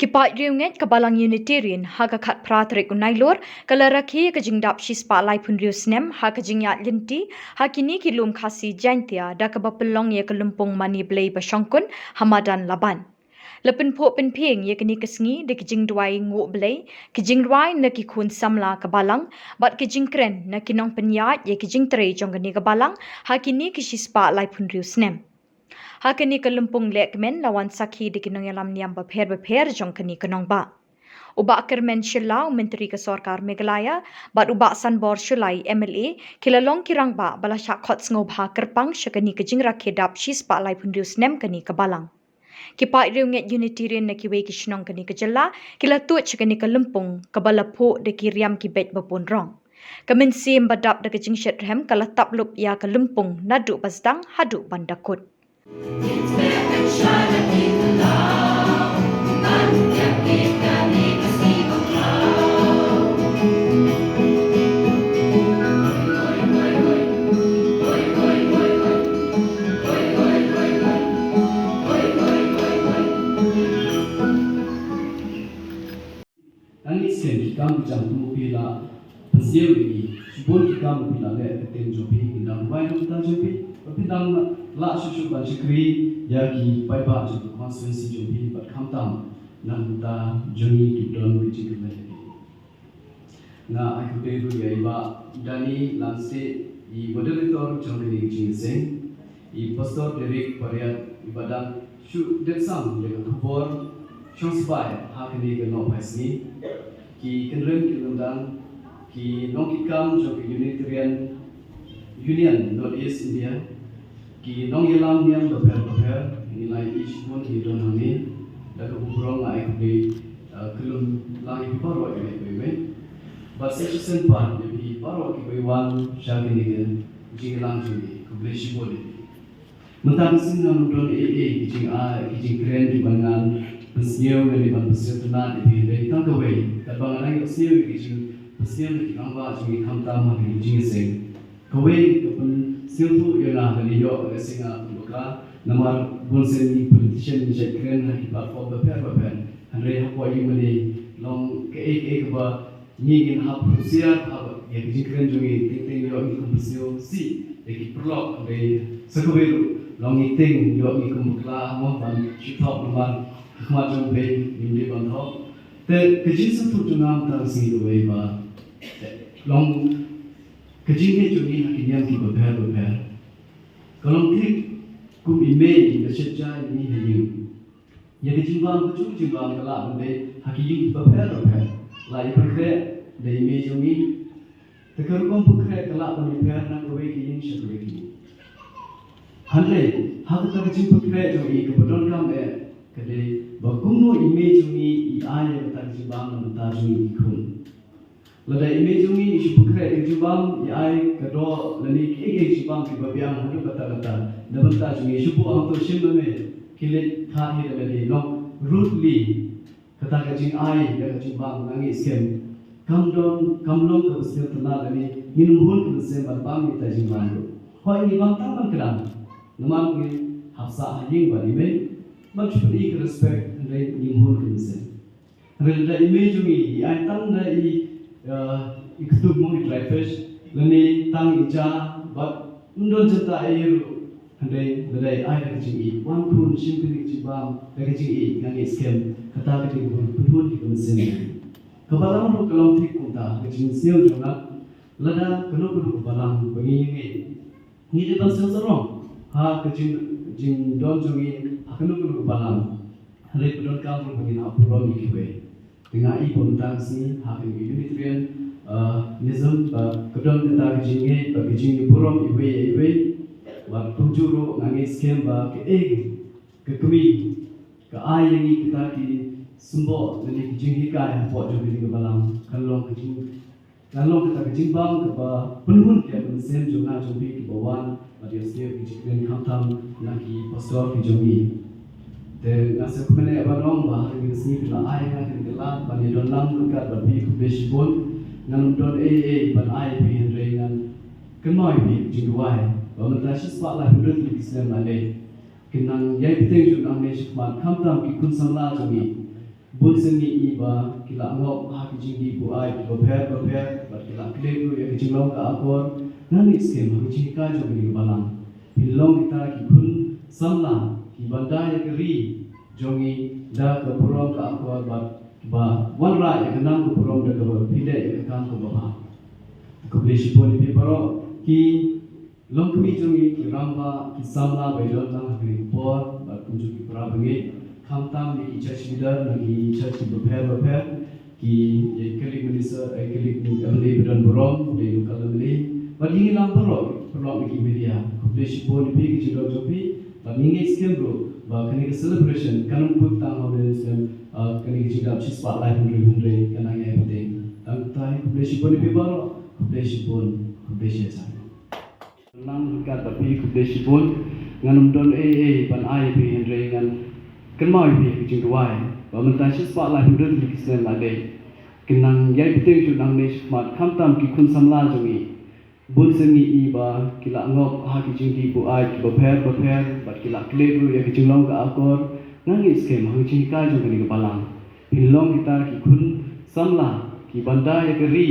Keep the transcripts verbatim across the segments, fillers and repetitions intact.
Ki paid riewngeit ka Balang Unitarian ha ka khatphra tarik u Nailur ka la rakhe ïa ka jingdap shispah laiphew hynriew snem ha ka jingïaid lynti ha kine ki lum Khasi Jaintia da kaba pynlong ïa ka lympung mane Blei ba shongkun ha madan Laban. La pynphuh pynphieng ïa kane ka sngi da ki jingduwai nguh Blei, ki jingrwai na ki khun samla ka Balang bad ki jingkren na ki nongpynïaid ïa ki jingtrei jong kane ka Balang ha kine ki shispah laiphew hynriew snem. Ha kane ka lympung lehkmen la wan sakhi da ki nongïalam niam bapher bapher jong kane ka nongbah. U Bah Kyrmen Shylla, u Myntri ka Sorkar Meghalaya, bad u Bah Sanbor Shullai, M L A, ki la long ki rangbah ba la shah khot sngewbha kyrpang sha kane ka jingrakhe dap shispah laiphew hynriew snem kane ka Balang. Ki paid riewngeit Unitarian na kiwei ki shnong kane ka jylla ki la tuid sha kane ka lympung kaba la phuh da ki riam ki beit ba bun rong. Ka mynsiem ba dap da ka jingshitrhem ka la tap lup ïa ka lympung naduh ba sdang haduh ban da kut. Ngi sngewthuh ki kam ki jam kum phi la pynsngew ïa ngi, shibun ki kam phi la leh ha ka ktien jong phi, ngi dang duwai na ka bynta jong phi ba phin dang lah shuh shuh ban shakri ïa ki paidbah jong ka constituency jong phi bad khamtam na ka bynta jong ngi kiba don ka jingkyrmen. Nga ai khublei ruh ïa i Bah Danny Langsih, i moderator jong kane ka jingïaseng, i Pastor Derek Pariat, i ba dang shu dep sam ïa ka khubor shong sbai ha kane ka nohphai sngi, ki kynrem ki lyndang, ki nongkitkam jong ka Unitarian Union North East India, ki nongïalam niam bapher bapher, ngi la ïohi shibun ki don hangne, da kaba burom nga ai khublei, eh, kyllum lang ïa phi baroh iwei pa iwei. Bad sa shisien pat ïa phi baroh kiba wan sha kane ka jingïalang jong ngi, khublei shibun ïa phi. Mynta ka sngi ngam don ei ei ki jingai, ki jingkren kiba ngan pynsngew lane ban pynsngew tynnat ïa phi, hynrei tang kawei, katba nga dang ïohsngew ïa ki jingpynsngew na ki rangbah jong ngi khamtam ha kane ka jingïaseng. Kawei ka pynsngewthuh ïa nga lane ïoh ka sngi nga kum bakla, namar bun sien ngi politician ngi shait kren ha ki platform bapher bapher. Hynrei hapoh ïing mane long kaei kaei kaba ngi ngin hap husiar haba ïa ka jingkren jong ngi, teng teng ïoh ngi kum pynsngewsih ïa ki paralok, hynrei sa kawei ruh long ngi teng ïoh ngi kum bakla mo ban shu thok namar ha khmat jong Blei ngim dei ban thok. Te ka jingsngewthuh jong nga mynta ka sngi kawei ba long ka jingngeit jong ngi ha ki niam kiba bapher bapher ka long thik kum i mei ba shet ja ïa ngi ha ïing. Ïa ka jingbam, kajuh ka jingbam ka lah ban dei ha ki ïing bapher bapher. Lah ïa pynkhreh da i mei jong ngi. Te ka rukom pynkhreh ka lah ban ïapher na kawei ka ïing sha kawei ka ïing. Hynrei ha kata ka jingpynkhreh jong i, kaba donkam eh ka dei ba kumno i mei jong ngi i ai ïa kata ka jingbam na bynta jong ngi ki khun. Lada i mei jong ngi i shu pynkhreh ïa ka jingbam, i ai ka doh lane kiei kiei ki jingbam kiba biang haduh katta katta na bynta jong ngi, shu buh hangto shim lane ki leit kha hi da lade, long rudely, kata ka jingai ïa ka jingbam, nga ngeit skhem kam don, kam long kaba sngewtynnat lane ngin ym hun ka mynsiem ban bam ïa kata ka jingbam ruh. Hooid, ngi bam tang ban kdang, namar ngin hap sah ha ïing bad i mei ban shu pyni ka respect, hynrei ngim hun ka mynsiem. Hynrei lada i mei jong ngi i ai tang da i, eh, i khyndai mo, i dry fish, lane tang i ja, bad ym don jingtah ei ruh. Hynrei lada i ai da ka jingïeit, wan khun shim kane ka jingbam da ka jingïeit, nga ngeit skhem kata ka dei kaba pynhun ïa ka mynsiem. Ka balang ruh ka long thik kumta, ka jingsngew jong nga, lada kano kano ka balang ba ngi ïeng, ngi dei ban sngewsarong ha ka jing, jingdon jong ngi ha kano kano ka balang. Hynrei ba donkam ruh ba ngin hap burom ïa kiwei. Te nga i ba mynta ka sngi ha ka Unitarian, uh, nism ba ka don kata ka jingngeit ba ka jingburom iwei ïa iwei. Bad kumjuh ruh nga ngeit skhem ba kaei ka kmie ka ai ïa ngi kata ki symboh lane ki jinghikai hapoh jong kane ka balang kan long ka jing Nga long kata ka jingbam kaba pynhun ïa ka mynsiem jong nga jong phi kiba wan bad ïa sngewthuh ki jingkren khamtam na ki pastor ki jong ngi. Te nga sngewkmen ïa ban ong ba ha kane ka sngi phi la ai nga kane ka lad ban ïa don lang ryngkat bad phi, khublei shibun. Ngan ym don ei ei ban ai phi hynrei ngan kynmaw ïa phi ka jingduwai ba mynta shispah laiphew hynriew tylli ki snem la leit kin nang ïai bteng jur nangne shakhmat khamtam ki khun samla jong ngi. Bun sien ngi i ba ki la ngop ha ki jingdih buaid kiba pher ba pher bad ki la klet ruh ïa ka jinglong ka akor. Nga ngeit skhem ha ka jinghikai jong kane ka balang phin long kita ki khun samla kiban da ïa ka ri jong ngi da ka burom ka akor bad kiba wanrah ïa ka nam ka burom da kaba pynleit ïa ka kam kaba bha. Khublei shibun ïa phi baroh ki longkmie jong ngi, ki rangbah, ki samla ba ïadon lang ha kane ka por bad kumjuh ki para bangeit, khamtam ïa ki church leader na ki church kiba pher ba pher, ki ïa Catholic minister, ïa Catholic M L A ba don burom, ïa local M L A bad ïa ngi lang baroh, paralok na ki media. Khublei shibun ïa phi ki jingdon jong phi bad ngi ngeit skhem ruh ba kane ka celebration kan ym kut tang ha une u snem, ah, kane ka jingdap shispah laiphew hynriew hynrei kan nang ïai bteng. Tang katei, khublei shibun ïa phi baroh. Khublei shibun. Khublei shihajar. Nang ryngkat bad phi, khublei shibun. Ngan ym don ei ei ban ai ïa phi hynrei ngan kynmaw ïa phi ha ka jingduwai ba mynta shispah laiphew hynriew tylli ki snem la dei, kin nang ïai bteng shuh nangne shakhmat, khamtam ki khun samla jong ngi. Bun sien ngi i ba ki la ngop ha ki jingdih buaid kiba pher ba pher bad ki la klet ruh ïa ka jinglong ka akor. Nga ngeit skhem ha ka jinghikai jong kane ka balang phin long kita ki khun samla kiban da ïa ka ri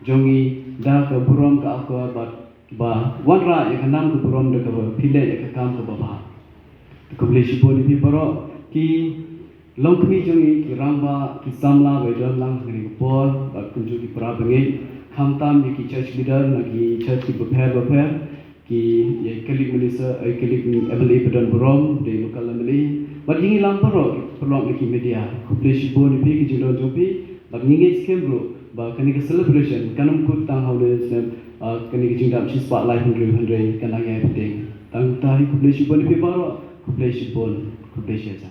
jong ngi da ka burom ka akor bad kiba wanrah ïa ka nam ka burom da kaba pynleit ïa ka kam kaba bha. Khublei shibun ïa phi baroh ki longkmie jong ngi, ki rangbah, ki samla ba ïadon lang ha kane ka por bad kumjuh ki para bangeit, khamtam ïa ki church leader na ki church kiba pher ba pher, ki ïa Catholic minister, ïa Catholic M L A ba don burom, ïa local M L A bad ïa ngi lang baroh, paralok na ki media. Khublei shibun ïa phi ki jingdon jong phi bad ngi ngeit skhem ruh ba kane ka celebration kan ym kut tang ha une u snem, ah, kane ka jingdap shispah laiphew hynriew hynrei kan nang ïai bteng. Tang katei, khublei shibun ïa phi baroh. Khublei shibun. Khublei shihajar.